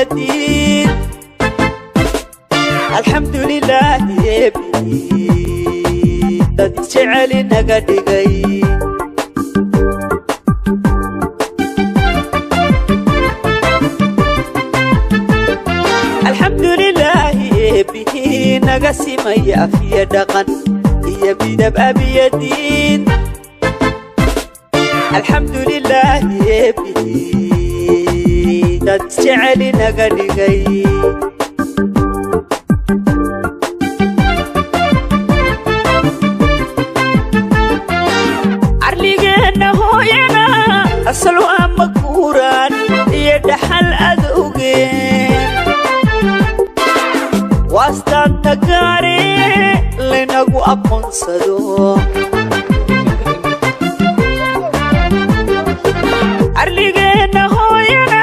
Abiyadiin. Alxamdulilaahi eebihii dad jecel inaga dhigay. Alxamdulilaahi eebihii naga simay afiya dhaqan iyo midab abiyadiin. Alxamdulilaahi eebihii dad jecel inaga dhigay. Arligeenna hooyana asal waa maguuraan iyo dhaxal adowgeen. Waastaanta gaare laynagu aqoonsado. Arligeenna hooyana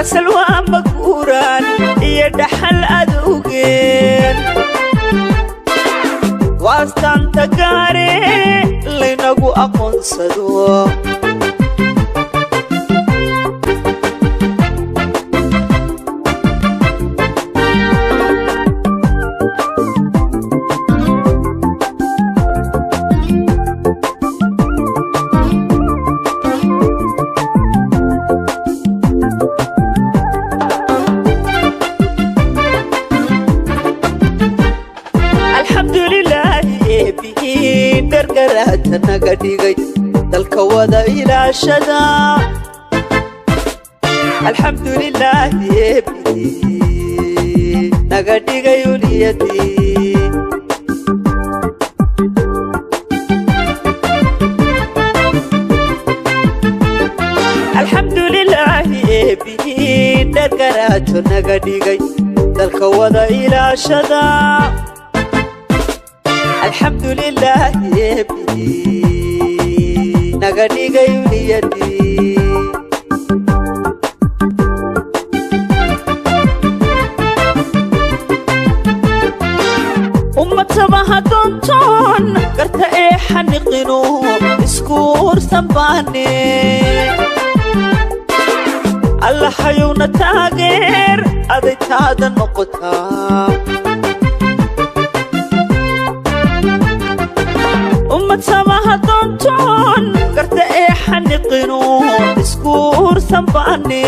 asal waa maguuraan iyo dhaxal adowgeen. Waastaanta gaare laynagu aqoonsado. Alxamdulilaahi eebihii gargaraata naga dhigay dalka wada ilaashada. Alxamdulilaahi eebihii naga dhigay uliyadii. Alxamdulilaahi eebihii gargaraato naga dhigay dalka wada ilaashada. Alxamdulilaahi eebihii naga dhigay uliyadii. Ummadtaba hadoontoon garta ee xaniqinu isku ursan baane. Allahayowna taageer aday taada noqotaa. Ummad samaha doontoon garta ee xaniqinu isku ursan baane.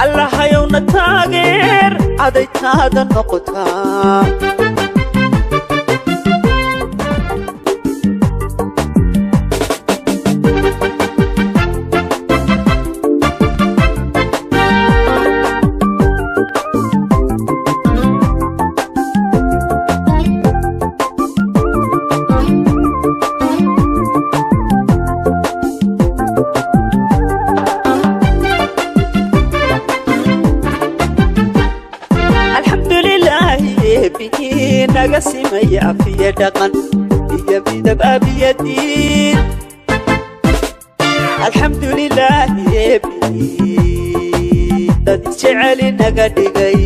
Allahayowna taageer aday taada noqotaa. Alxamdulilaahi eebihii naga simay afiya dhaqan iyo midab abiyadiin. Alxamdulilaahi eebihii dad jecel inaga dhigay.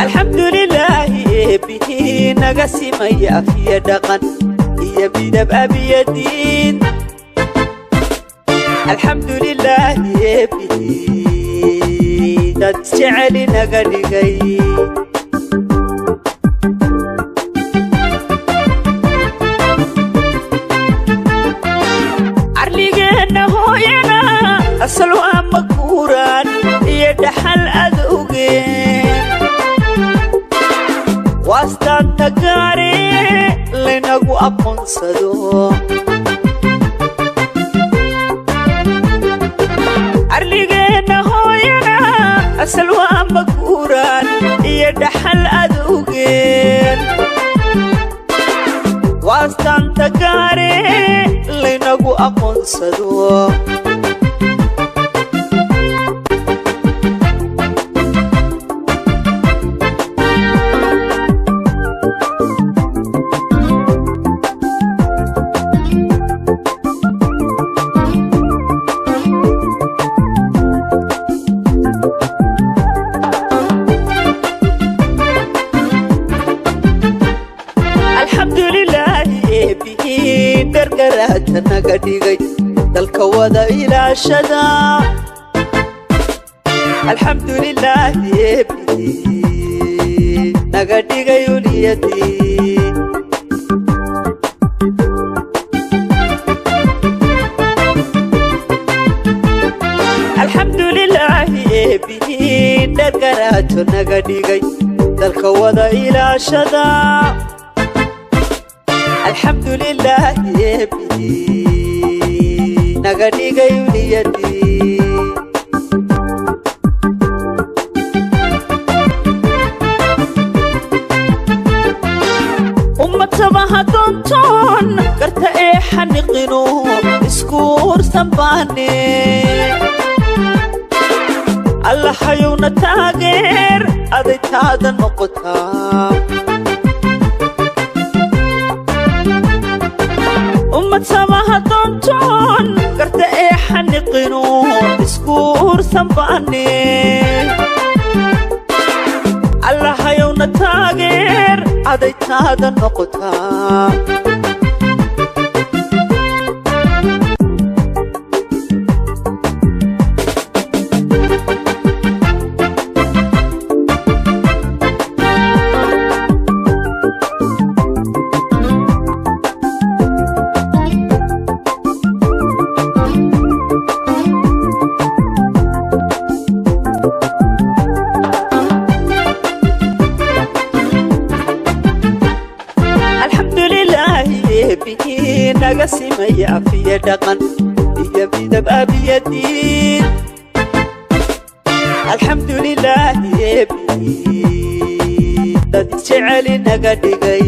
Alxamdulilaahi eebihii naga simay afiya dhaqan iyo midab abiyadiin. Alxamdulilaahi eebihii dad jecel inaga dhigay. Arligeenna hooyana asal waa maguuraan iyo dhaxal adowgeen. Waastaanta gaare laynagu aqoonsado. Arligeenna hooyana asal waa maguuraan iyo dhaxal adowgeen. Waastaanta gaare laynagu aqoonsado. Alxamdulilaahi dhargaraata naga dhigay dalka wada ilaashada. Alxamdulilaahi eebihii naga dhigay uliyadii. Alxamdulilaahi eebihii dhargaraato naga dhigay dalka wada ilaashada. Alxamdulilaahi eebihii naga dhigay uliyadii. Ummadtabaha doontoon garta ee xaniqinu isku ursan baane, Allahayowna taageer aday taada noqotaa. Ummad samaha doontoon garta ee xaniqinu isku ursan baane, Allahayowna taageer aday taada noqotaa. Alxamdulilaahi eebihii naga simaya afiya dhaqan iyo midab abiyadiin. Alxamdulilaahi eebihii dad jeceli naga dhigay.